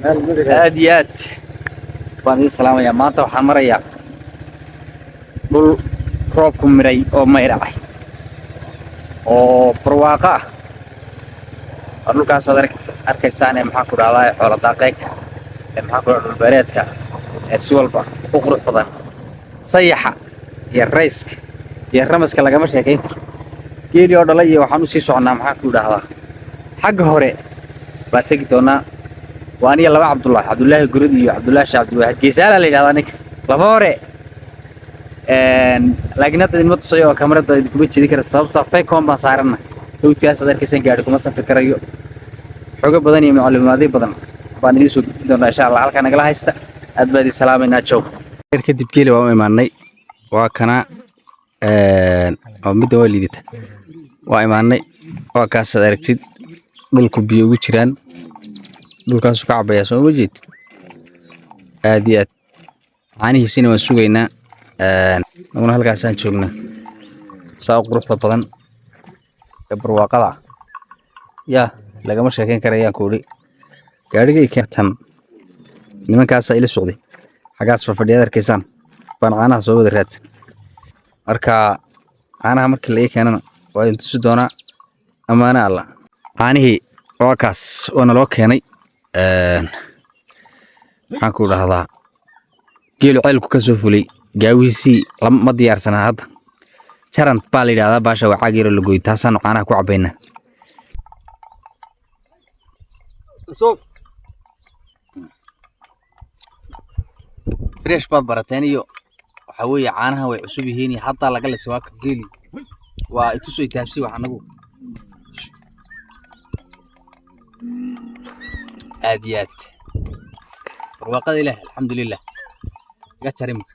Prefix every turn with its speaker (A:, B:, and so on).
A: Aad iyo aad baan idiin salaamayaa. Maanta waxaan marayaa dhul roobku miray oo mayracay oo barwaaqo ah. Waa dhulkaasaad arkaysaan ee, maxaa ku dhahdaa, xoola daaqeedka ee, maxaa ku dhahdaa, dhulbeereedka ee si walba u qurux badan. Sayaxa iyo rayska iyo ramaska lagama sheekayn karo. Geeli oo dhalay iyo waxaan usii soconaa, maxaa ku dhahdaa, xagga hore baa tegi doonaa. Waa aniga laba Cabdullaahi, Cabdullaahi Gurud iyo Cabdullaahi Sheekh Cabdilwaahid Geesaala la yidhahdaa ninka laba hore. Laakiin hadda idinma tusayo oo kamarada idinkuma jeedi kara, sababta faycon baan saarana. Hawdkaas aad arkaysaan gaadhi kuma safri karayo. Xogo badan iyo macluumaadyo badan baan idiin soo gudbin doonaa, insha Allah. Halkaa nagala haysta. Aad baa idin salaamaynaa. Jow kadib geeli waan u imaanay. Waa kana oo midda waa liidata. Waa imaanay, waa kaasaad aragtid. Dhulku biyo ugu jiraan, dhulkaasu ka cabaya, soo ma jeed? Aad iyo aad caanihiisina waan sugaynaa. Naguna halkaasaan joognaa, saa u quruxda badan ee barwaaqada ah yaa lagama sheekeyn karayaan. Ku idhi gaadhigay keentan, nimankaasaa ila socday. Xaggaas fafadhiyaad arkaysaan baan caanaha soo wada raadsan. Marka caanaha markii la ii keenana waa idin tusi doonaa. Ammaano Allah. Caanihii waa kaas oo naloo keenay. Maxaan ku dhahdaa, geelu ceelku ka soo fulay, gaawihiisii ma diyaarsanaa hadda. Jarant baa la yidhahdaa baasha, waa caag yaroo la gooyey, taasaanu caanaha ku cabaynaa. Fresh baad barateen iyo waxaa weeye caanaha way cusub yihiin iyo hataa laga lisay. Waa ka geeli, waa itusoo itaabsi wax anagu. Aad iyo aad barwaaqada Ilaah, alxamdulilah. Iga jar imika.